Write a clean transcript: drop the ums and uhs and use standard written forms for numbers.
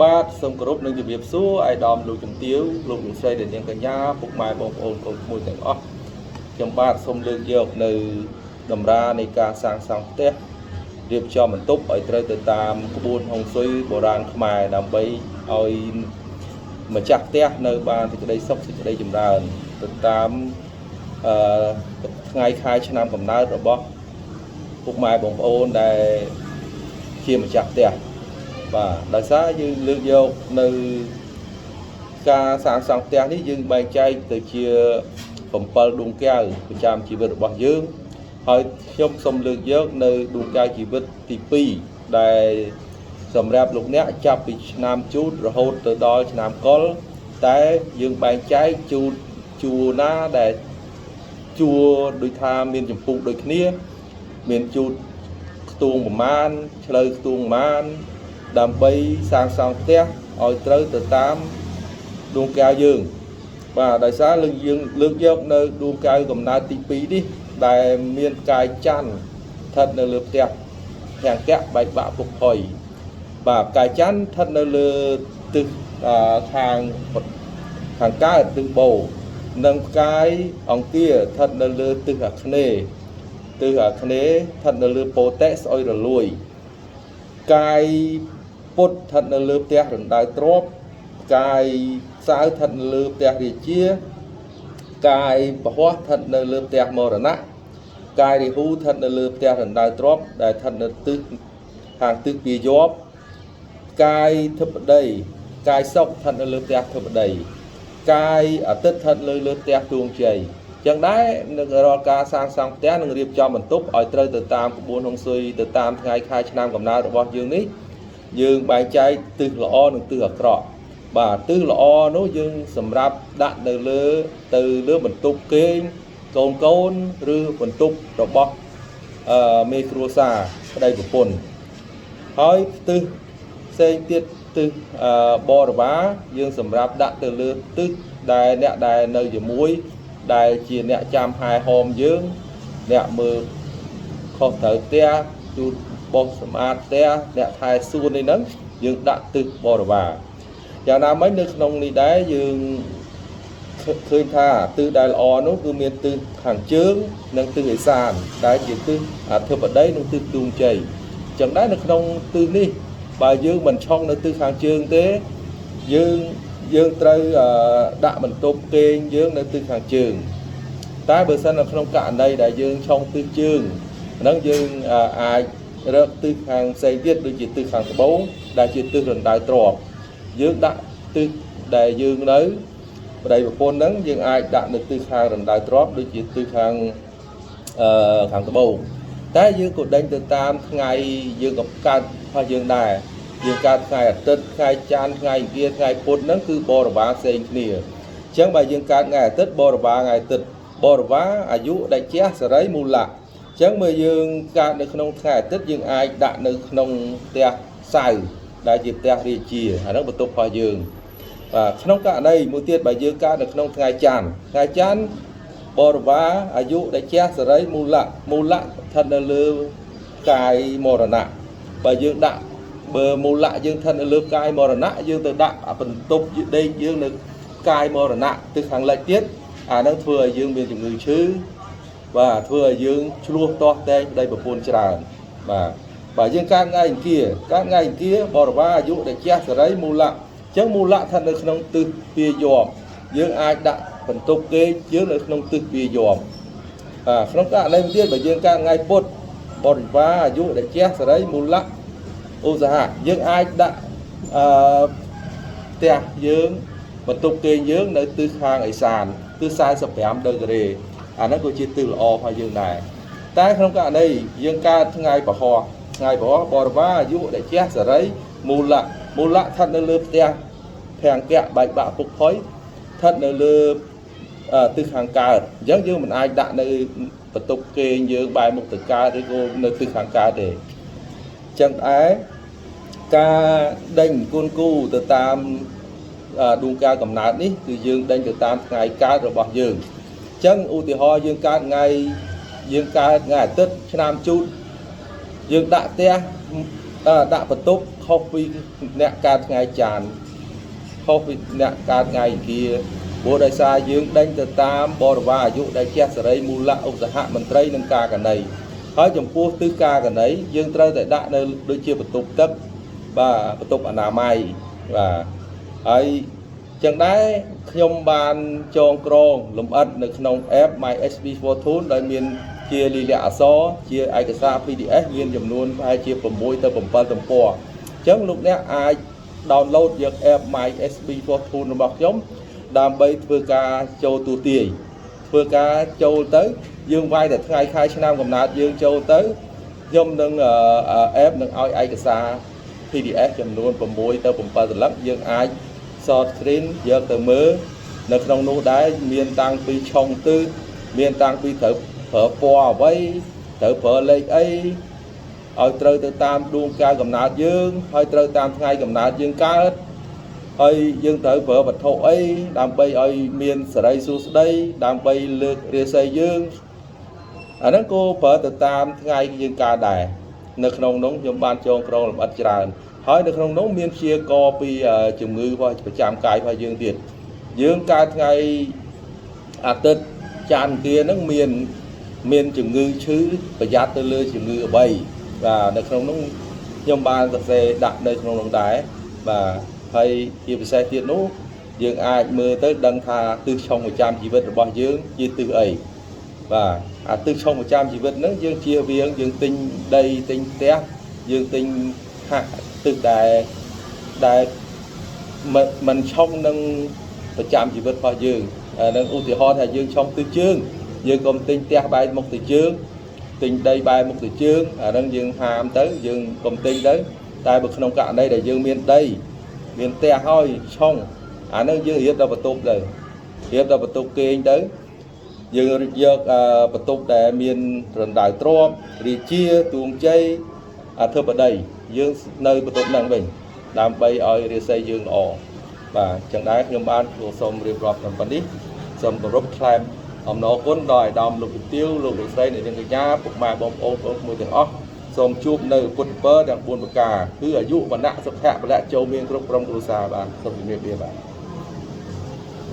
បាទសូមគោរពនិងជម្រាបសួរអាយដាមលោកជំទាវលោកលោកស្រីដែលនាងកញ្ញាពុកម៉ែបងប្អូនកូនក្មួយទាំងអស់ខ្ញុំបាទសូមលើកយកនៅតម្រានៃការសាងសង់ផ្ទះរៀបចំបន្ទប់ឲ្យត្រូវទៅតាមក្បួនហុងស៊ុយបុរាណខ្មែរដើម្បីឲ្យម្ចាស់ផ្ទះនៅបានសេចក្តីសុខសេចក្តីចម្រើនទៅតាមអឺថ្ងៃខែឆ្នាំកំណើតរបស់ពុកម៉ែបងប្អូនដែលជាម្ចាស់ផ្ទះ បាទដោយសារយើងលើកយកនៅការសាងសង់ផ្ទះនេះយើងបែងចែកទៅជា7ដួងកែវប្រចាំជីវិតរបស់យើងហើយខ្ញុំសូមលើកយកនៅដួងកែវជីវិតទី2ដែលសម្រាប់លោកអ្នកចាប់ពីឆ្នាំជូតរហូតទៅដល់ឆ្នាំកុលតែយើងបែងចែកជូតជួរណាដែលជួរដូចថាមានចម្ពុះដូចគ្នាមានជូតខ្ទង់ប្រមាណឆ្លូវខ្ទង់ប្រមាណ ដើម្បីសាងសង់ផ្ទះឲ្យត្រូវទៅតាមដួងកែវយើងបាទដោយសារលើកយើងលើកយកនៅដួងកែវកំណើតទី2នេះដែលមានផ្កាយច័ន្ទស្ថិតនៅលើផ្ទះភាង្គៈបែកបាក់ពុកផុយបាទផ្កាយច័ន្ទស្ថិតនៅលើទិសខាងខាងកើតទិសបូនិងផ្កាយអង្គារស្ថិតនៅលើទិសអាគ្នេយ៍ទិសអាគ្នេយ៍ស្ថិតនៅលើពោតិស្អុយរលួយ កាយពុទ្ធស្ថិតនៅលើផ្ទះរណ្ដៅទ្របកាយសៅស្ថិតនៅលើផ្ទះរាជាកាយពហោះស្ថិតនៅលើផ្ទះមរណៈកាយរាហូស្ថិតនៅលើផ្ទះរណ្ដៅទ្របដែលស្ថិតនៅទិសខាងទិសពាយ័ព្យកាយធិបតីកាយសុខស្ថិតនៅលើផ្ទះធិបតីកាយអាទិត្យស្ថិតលើលើផ្ទះទួងជ័យចឹងដែរនឹងរាល់ការសាងសង់ផ្ទះនឹងរៀបចំបន្ទប់ឲ្យត្រូវទៅតាមក្បួនហុងស៊ុយទៅតាមថ្ងៃខែឆ្នាំកំណើតរបស់យើងនេះយើងបែងចែកទិសល្អនិងទិសអាក្រក់បាទទិសល្អនោះយើងសម្រាប់ដាក់នៅលើទៅលើបន្ទប់គេងកូនកូនឬបន្ទប់របស់មេគ្រួសារប្តីប្រពន្ធហើយទិសផ្សេងទៀតទិសបរិវារយើងសម្រាប់ដាក់ទៅលើទិសដែលអ្នកដែលនៅជាមួយដែលជាអ្នកចាំហែហោមយើងអ្នកមើលខុសត្រូវផ្ទះជូតបោសសម្អាតផ្ទះអ្នកថែសួននេះហ្នឹងយើងដាក់ទិសបរិវារយ៉ាងណាមិញនៅក្នុងនេះដែរយើងឃើញថាទិសដែលល្អនោះគឺមានទិសខាងជើងនិងទិសឦសានដែលជាទិសអធិបតីនិងទិសទូងជ័យចឹងដែរនៅក្នុងទិសនេះបើយើងមិនឆុងនៅទិសខាងជើងទេយើងយើងត្រូវដាក់បន្ទប់គេងយើងនៅទិសខាងជើងតែបើសិននៅក្នុងករណីដែលយើងឆុងទិសជើងហ្នឹងយើងអាចរកទិសខាងផ្សេងទៀតដូចជាទិសខាងត្បូងដែលជាទិសរណ្ដៅទ្របយើងដាក់ទិសដែលយើងនៅប្តីប្រពន្ធហ្នឹងយើងអាចដាក់នៅទិសខាងរណ្ដៅទ្របដូចជាទិសខាងខាងត្បូងតែយើងក៏ដេញទៅតាមថ្ងៃយើងក៏កើតរបស់យើងដែរយើងកើតថ្ងៃអាទិត្យថ្ងៃច័ន្ទថ្ងៃអង្គារថ្ងៃពុធហ្នឹងគឺបរិវារផ្សេងគ្នាអញ្ចឹងបើយើងកើតថ្ងៃអាទិត្យបរិវារថ្ងៃអាទិត្យបរិវារអាយុដែលជះសេរីមូលៈអញ្ចឹងមើលយើងកើតនៅក្នុងថ្ងៃអាទិត្យយើងអាចដាក់នៅក្នុងផ្ទះសៅរ៍ដែលជាផ្ទះរាជាអាហ្នឹងបន្ទប់របស់យើងបាទក្នុងករណីមួយទៀតបើយើងកើតនៅក្នុងថ្ងៃច័ន្ទថ្ងៃច័ន្ទបរិវារអាយុដែលជះសេរីមូលៈមូលៈស្ថិតនៅលើផ្កាយមរណៈបើយើងដាក់បើមូលៈយើងស្ថិតនៅលើផ្កាយមរណៈយើងទៅដាក់បន្ទប់ដេកយើងនៅផ្កាយមរណៈទិសខាងលិចទៀតអាហ្នឹងធ្វើឲ្យយើងមានជំងឺឈឺបាទធ្វើឲ្យយើងឆ្លោះទាស់តែងប្តីប្រពន្ធច្រើនបាទបើយើងកើតថ្ងៃអង្គារកើតថ្ងៃអង្គារបរិវារអាយុដែលជះសេរីមូលៈអញ្ចឹងមូលៈស្ថិតនៅក្នុងទិសពាយ័ព្យយើងអាចដាក់បន្ទប់គេងយើងនៅក្នុងទិសពាយ័ព្យបាទក្នុងករណីមួយទៀតបើយើងកើតថ្ងៃពុធបរិវារអាយុដែលជះសេរីមូលៈឧស្សាហៈយើងអាចដាក់អឺផ្ទះយើងបន្ទប់គេងយើងនៅទិសខាងឦសានទិស45ដឺក្រេអាហ្នឹងក៏ជាទិសល្អរបស់យើងដែរតែក្នុងករណីយើងកើតថ្ងៃពហុថ្ងៃពហុបរិវារអាយុដែលជះសេរីមូលៈមូលៈស្ថិតនៅលើផ្ទះភាង្គៈបែកបាក់ពុកផុយស្ថិតនៅលើទិសខាងកើតអញ្ចឹងយើងមិនអាចដាក់នៅបន្ទប់គេងយើងបែរមុខទៅកើតឬក៏នៅទិសខាងកើតទេអញ្ចឹងឯការដេញគុណគូទៅតាមដួងកាលកំណើតនេះគឺយើងដេញទៅតាមថ្ងៃកើតរបស់យើងអញ្ចឹងឧទាហរណ៍យើងកើតថ្ងៃយើងកើតថ្ងៃអាទិត្យឆ្នាំជូតយើងដាក់ផ្ទះ ដាក់បន្ទប់ខុសពីអ្នកកើតថ្ងៃច័ន្ទខុសពីអ្នកកើតថ្ងៃអង្គារព្រោះដោយសារយើងដេញទៅតាមបរិវារអាយុដែលជះសេរីមូលៈឧស្សាហមន្ត្រីនិងកាកណីហើយចំពោះទិសកាកណីយើងត្រូវតែដាក់នៅដូចជាបន្ទប់ទឹកបាទបន្ទប់អនាម័យបាទហើយចឹងដែរខ្ញុំបានចងក្រងលម្អិតនៅក្នុង app My SB Fortune ដោយមានជាលិលាអក្សរជាឯកសារ PDF មានចំនួនប្រហែលជា6ទៅ7ទំព័រអញ្ចឹងលោកអ្នកអាច download យក app My SB Fortune របស់ខ្ញុំដើម្បីធ្វើការចូលទូទាយធ្វើការចូលទៅយើងវាយតែថ្ងៃខែឆ្នាំកំណើតយើងចូលទៅខ្ញុំនឹង app នឹងឲ្យឯកសារ PDF ចំនួន6ទៅ7សន្លឹកយើងអាច short screen យកទៅមើលនៅក្នុងនោះដែរមានតាំងពីឆុងទិសមានតាំងពីត្រូវប្រើពណ៌អ្វីត្រូវប្រើលេខអីឲ្យត្រូវទៅតាមដួងកាលកំណើតយើងហើយត្រូវតាមថ្ងៃកំណើតយើងកើតហើយយើងត្រូវប្រើវត្ថុអីដើម្បីឲ្យមានសិរីសួស្តីដើម្បីលើករាសីយើងអាហ្នឹងក៏ប្រើទៅតាមថ្ងៃយើងកើតដែរនៅក្នុងនោះខ្ញុំបានចងក្រងលម្អិតច្រើនហើយនៅក្នុងនោះមានព្យាករណ៍ពីជំងឺរបស់ប្រចាំកាយរបស់យើងទៀតយើងកើតថ្ងៃអាទិត្យច័ន្ទអង្គារហ្នឹងមានមានជំងឺឈឺប្រយ័ត្នទៅលើជំងឺអ្វីបាទនៅក្នុងនោះខ្ញុំបានសរសេរដាក់នៅក្នុងនោះដែរបាទហើយជាពិសេសទៀតនោះយើងអាចមើលទៅដឹងថាទិសឆុងប្រចាំជីវិតរបស់យើងជាទិសអីបាទអាទិសឆុងប្រចាំជីវិតហ្នឹងយើងជៀសវាងយើងទិញដីទិញផ្ទះយើងទិញហាក់ទិសដែលដែលមិនមិនឆុងនឹងប្រចាំជីវិតរបស់យើងអានឹងឧទាហរណ៍ថាយើងឆុងទិសជើងយើងកុំទិញផ្ទះបែរមុខទៅជើងទិញដីបែរមុខទៅជើងអានឹងយើងហាមទៅយើងកុំទិញទៅតែបើក្នុងករណីដែលយើងមានដីមានផ្ទះហើយឆុងអានឹងយើងរៀបដល់បន្ទប់ទៅរៀបដល់បន្ទប់គេងទៅយើងយកបន្ទប់ដែលមានរណ្ដៅទ្របរាជាទួងជ័យអធិបតីយើងនៅបន្ទប់ហ្នឹងវិញដើម្បីឲ្យរាសីយើងល្អបាទអញ្ចឹងដែរខ្ញុំបានក៏សូមរៀបរាប់តាមប៉ុណ្នេះសូមគោរពថ្លែងអំណរគុណដល់អាយដាមលោកជំទាវលោកលោកស្រីអ្នកនាងកញ្ញាពុកម៉ែបងប្អូនបងប្អូនទាំងអស់សូមជួបនៅពុទ្ធពរទាំង4ប្រការគឺអាយុវណ្ណៈសុខៈពលៈចូលមានគ្រប់ក្រុមគ្រួសារបាទសូមជម្រាបលាបាទ។